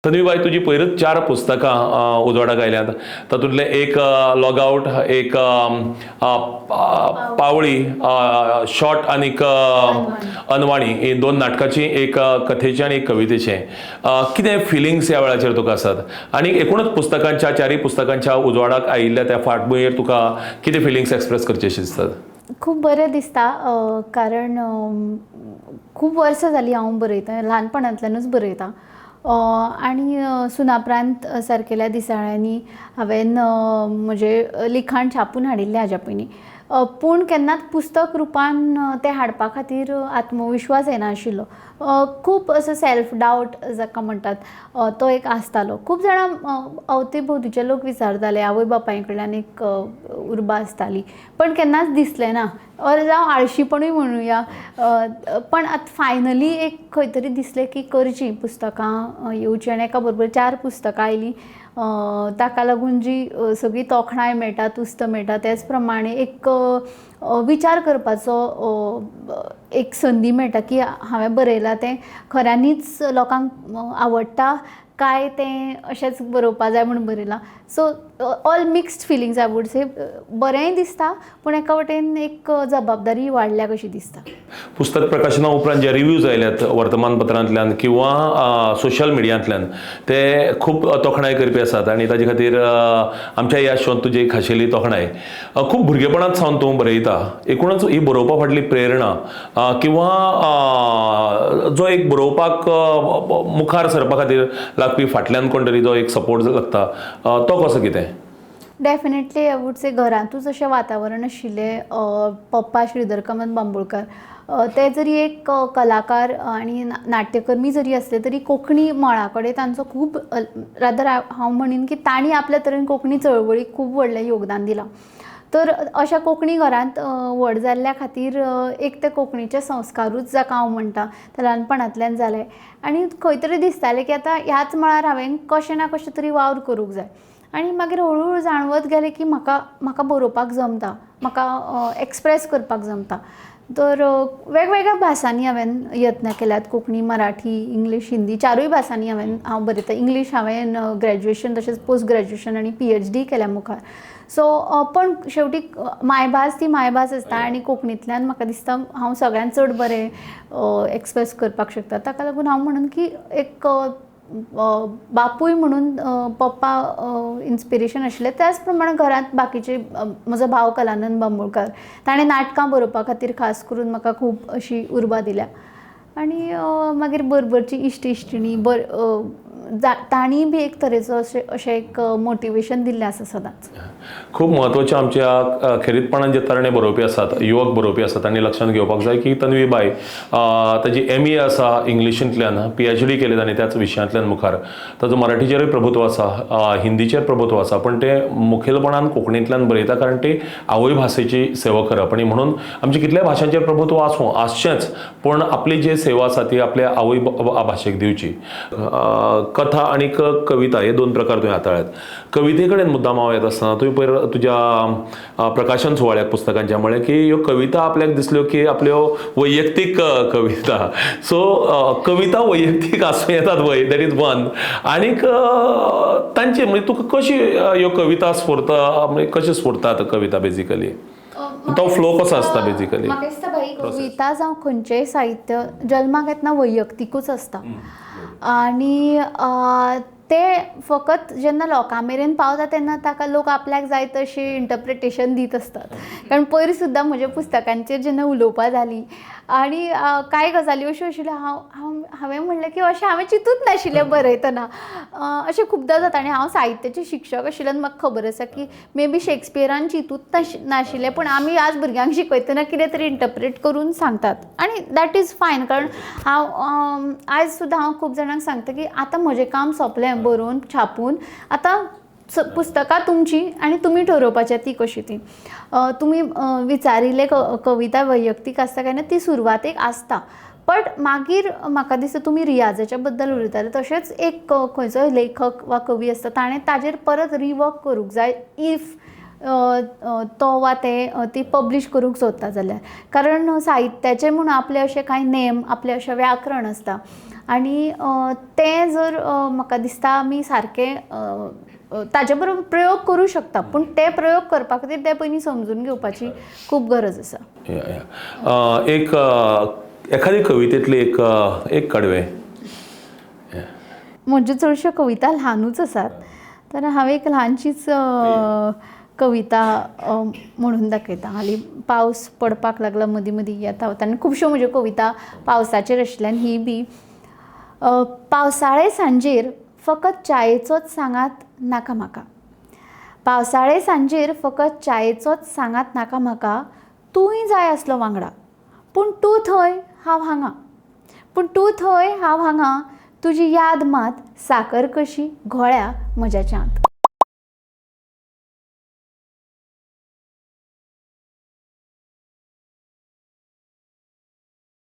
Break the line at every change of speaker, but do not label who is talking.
तन्वीबाय, तुजी पयरूच चार पुस्तकां उजवाडाक आयल्यांत. तातूंतलें एक लॉग आउट, एक पावळी शॉर्ट आनीक अनवाणी. ही दोन नाटकाची, एक कथेची आनी एक कवितेचें. कितें फिलिंग्स ह्या वेळाचेर तुका आसात आनी एकूणच पुस्तकांच्या, चारय पुस्तकांच्या उजवाडाक आयिल्ल्या त्या फाटभुंयेर तुका कितें फिलिंग्स एक्सप्रेस करचे अशें दिसतात?
खूब बरें दिसता, कारण खूब वर्सां जालीं हांव बरयतां, ल्हानपणांतल्यानूच बरयतां आनी सुनापरांत सारकेल्या दिसाळ्यांनी हांवें म्हजें लिखाण छापून हाडिल्लें हाज्या पयलीं, पूण केन्नाच पुस्तक रुपान तें हाडपा खातीर आत्मविश्वास येनाशिल्लो. खूब असो सेल्फ डावट जाका म्हणटात तो एक आसतालो. खूब जाणां, अवती भोंवतीचे लोक विचारताले, आवय बापाय कडल्यान एक उर्बा आसताली, पण केन्नाच दिसलें ना ऑर जावं आळशीपणूय म्हणुया. पण आतां फायनली एक खंय तरी दिसलें की करचीं पुस्तकां, येवचीं आनी एका बरोबर चार पुस्तकां आयलीं. ताका लागून जी सगळी तोखणाय मेळटा, तुस्त मेळटा, तेच प्रमाणे एक विचार करपाचो एक संदी मेळटा की हांवें बरयलां तें खऱ्यांनीच लोकांक आवडटा काय तें अशेंच बरोवपा जाय म्हूण बरयलां. So all mixed feelings, I would say. बरेंय दिसता, पूण एका वटेन एक जबाबदारी वाडल्या कशी दिसता.
पुस्तक प्रकाशना उपरांत जे रिव्यूज आयल्यात वर्तमानपत्रांतल्यान किंवा सोशल मिडियांतल्यान, ते खूब तोखणाय करपी आसात आनी ताजे खातीर आमच्या ह्या शोंत तुजी खाशेली तोखणाय. खूब भुरगेपणांत सावन तूं बरयता. एकूणच ही बरोवपा फाटली प्रेरणा किंवा जो एक बरोवपाक मुखार सरपा खातीर लागपी फाटल्यान कोण तरी जो एक सपोर्ट लागता, तो कसो कितें?
डेफिनेटली, I would say घरांतूच अशें वातावरण आशिल्लें. पप्पा श्रीधर कामत बांबोळकार, ते जरी एक कलाकार आनी नाट्यकर्मी जरी आसले तरी कोंकणी मळा कडेन तांचो खूब, रादर हांव म्हणीन की तांणी आपल्या तरेन कोंकणी चळवळीक खूब व्हडलें योगदान दिलां. तर अशा कोंकणी घरांत व्हड जाल्ल्या खातीर एक ते कोंकणीचे संस्कारूच जाका हांव म्हणटा ते ल्हानपणांतल्यान जाले आनी खंय तरी दिसतालें की आतां ह्याच मळार हांवें कशें ना कशें तरी वावर करूंक जाय. आनी मागीर हळू हळू जाणवत गेलें की म्हाका बरोवपाक जमता, म्हाका एक्सप्रेस करपाक जमता. तर वेगवेगळ्या भासांनी हांवें यत्न केल्यात. कोंकणी, मराठी, इंग्लीश, हिंदी, चारूय भासांनी हांव बरयता. इंग्लीश हांवें ग्रॅज्युएशन तशेंच पोस्ट ग्रॅज्युएशन आनी पीएचडी केल्या मुखार. सो पण शेवटी मायभास ती मायभास आसता आनी कोंकणींतल्यान म्हाका दिसता हांव सगळ्यांत चड बरें एक्सप्रेस करपाक शकता. ताका लागून हांव म्हणून की एक बापूय म्हणून पप्पा इन्स्पिरेशन आशिल्ले, त्याच प्रमाणे घरांत बाकीचे, म्हजो भाव कलानंद बांबोळकार, ताणें नाटकां बरोवपा खातीर खास करून म्हाका खूब अशी उर्बा दिल्या. आनी मागीर बरोबरची इश्ट इश्टिणी बर तांणीय बी एक तरेचो अशें एक मोटिवेशन दिल्लें आसा सदांच.
खूब म्हत्वाचें, आमच्या खेरीतपणान जे तरणे बरोवपी आसात, युवक बरोवपी आसात, तांणी लक्षांत घेवपाक जाय की तन्वी बाय, ताजी एमए आसा इंग्लिशींतल्यान, पीएचडी केली ताणें त्याच विशयांतल्यान. मुखार ताजो मराठीचेरूय प्रभुत्व आसा, हिंदीचेर प्रभुत्व आसा, पण ते मुखेलपणान कोंकणींतल्यान बरयता, कारण ते आवय भाशेची सेवा करप. आनी म्हणून आमचे कितल्याय भाशांचेर प्रभुत्व आसूं, आसचेंच, पूण आपली जी सेवा आसा ती आपल्या आवय भाशेक दिवची. कथा आनी कविता हे दोन प्रकार तुवें हाताळ्यात. कविते कडेन मुद्दाम हांव येत आसतना, तुवें पयर तुज्या प्रकाशन सुवाळ्याक पुस्तकांच्या म्हळें की ह्यो कविता आपल्याक दिसल्यो की आपल्यो वैयक्तीक कविता. सो कविता वैयक्तीक आसूं येतात वय? That is one. आनीक तांचे म्हणजे तुका कशी ह्यो कविता स्फुरता, म्हणजे कश्यो स्फुरतात कविता बेजिकली, तो फ्लो कसो आसता बेजिकली?
म्हाका दिसता भाई, कविता जावं खंयचेंय साहित्य जल्माक येतना वैयक्तिकूच आसता आनी ते फकत जेन्ना लोकां मेरेन पावता तेन्ना ताका लोक आपल्याक जाय तशी इंटरप्रिटेशन दीत आसतात. कारण पयर सुद्दां म्हज्या पुस्तकांचेर जेन्ना उलोवपां जालीं आनी कांय गजाली अश्यो आशिल्ल्यो, हांव हांव हांवें म्हणलें की अशें हांवें चिंतूच नाशिल्लें बरयतना. अशें खुबदां जाता आनी हांव साहित्याचें शिक्षक आशिल्ल्यान म्हाका खबर आसा की मे बी शेक्सपियरान चिंतूच नाशिल्लें, पूण आमी आज भुरग्यांक शिकयतना कितें तरी इंटरप्रेट करून सांगतात आनी that is fine. कारण हांव आयज सुद्दां हांव खूब जाणांक सांगता की आतां म्हजें काम सोंपलें बरोवन छापून, आतां पुस्तकां तुमची आनी तुमी ठरोवपाचें ती कशी ती. तुमी विचारिल्लें, कविता वैयक्तीक आसता काय ना, ती सुरवातेक आसता, बट मागीर म्हाका दिसता तुमी रियाजाच्या बद्दल उलयताले तशेंच एक खंयचोय लेखक वा कवी आसता, ताणें ताजेर परत रिवर्क करूंक जाय if तो वा तें ती पब्लीश करूंक सोदता जाल्यार. कारण साहित्याचें म्हूण आपलें अशें कांय नेम, आपलें अशें व्याकरण आसता आनी तें जर म्हाका दिसता आमी सारकें ताजे बरोबर प्रयोग करूं शकता, पूण ते प्रयोग करपा खातीर ते पयलीं समजून घेवपाची खूब गरज आसा.
एक एखादी कवितेंतली एक एक कडवें.
म्हज्यो चडश्यो कविता ल्हानूच आसात, तर हांव एक ल्हानशीच कविता म्हणून दाखयता. हालीं पावस पडपाक लागला, मदीं मदीं येता वता आनी खुबश्यो म्हज्यो कविता पावसाचेर आशिल्ल्यान ही बी पावसाळे सांजेर फकत च्यायेचोच सांगात नाका म्हाका, पावसाळे सांजेर फकत च्यायेचोच सांगात नाका म्हाका, तूंय जाय आसलो वांगडा, पूण तूं थंय हांव हांगा, पूण तूं थंय हांव हांगा, तुजी याद मात साकर कशी घोळ्या म्हज्या च्यांत.